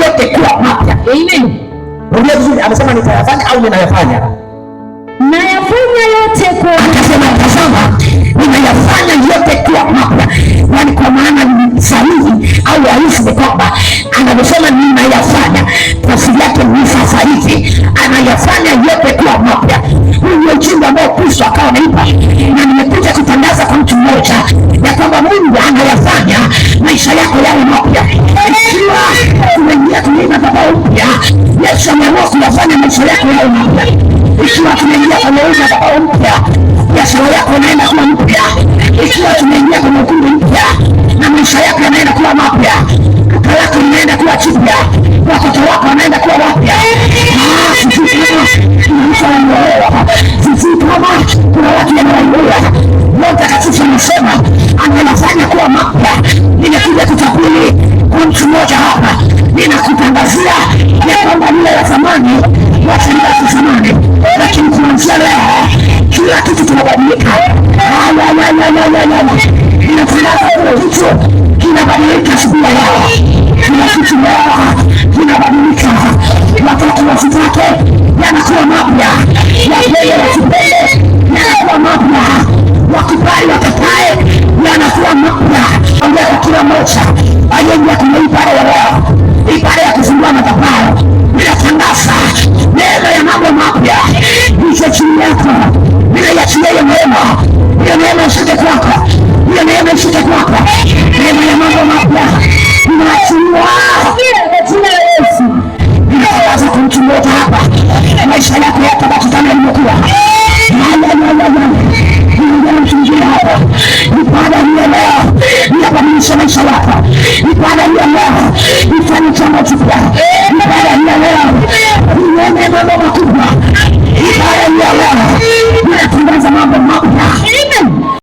Yote kuwa mapya. Amen. Rudia vizuri, amesema nitayafanya au ninayafanya? Nayafanya yote kuwa Akasema, tazama, ninayafanya yote kuwa mapya. Yaani kwa maana sahihi au halisi ni kwamba anavyosema ninayafanya, tafsiri yake ni sasa hivi anayafanya yote kuwa mapya. Huu ndio ujumbe ambao Kristo akawa anaipa, na nimekuja kutangaza kwa mtu mmoja ya kwamba Mungu anayafanya maisha yako yawe mapya. Ikiwa tumeingia kwenye madhabahu mpya, Yesu ameamua kuyafanya maisha yako yawe mapya. Ikiwa tumeingia kwenye madhabahu mpya, biashara yako inaenda kuwa mpya. Ikiwa tumeingia kwenye ukumbi mpya, na maisha yako yanaenda kuwa mapya, duka lako linaenda kuwa jipya, watoto wako wanaenda kuwa wapya. Sijui kama kuna mtu ananielewa, sijui kama kuna watu wanaelewa. Roho Mtakatifu anasema anayafanya kuwa mapya. Nimekuja kutabiri kwa mtu mmoja hapa, ninakutangazia ya kwamba lile la zamani wacha libaki zamani, lakini kuanzia leo kila kitu kinabadilika. Ninatangaza kila kitu kinabadilika siku ya leo, kila kitu leo kinabadilika. Watoto wasitake yanakuwa mapya, wapende wasipende yanakuwa mapya, wakubali wakatae yanakuwa mapya. Ongea kwa kila mmoja aliyeingia kwenye ibada ya leo, ibada ya kufungua madhabahu, ninatangaza neema ya mambo mapya ije chini yako. Ninaiachilia hiyo neema, hiyo neema ishuke kwako, hiyo neema ishuke kwako, neema ya mambo mapya inaachiliwa kwa jina la Yesu. Ninatangaza kwa mtu mmoja hapa, maisha yako yatabaki kama yalivyokuwa. Ninaongea na mtu mwingine hapa, ibada hii ya leo inabadilisha maisha yako. Ibada hii ya leo ifanye jambo jipya. Ibada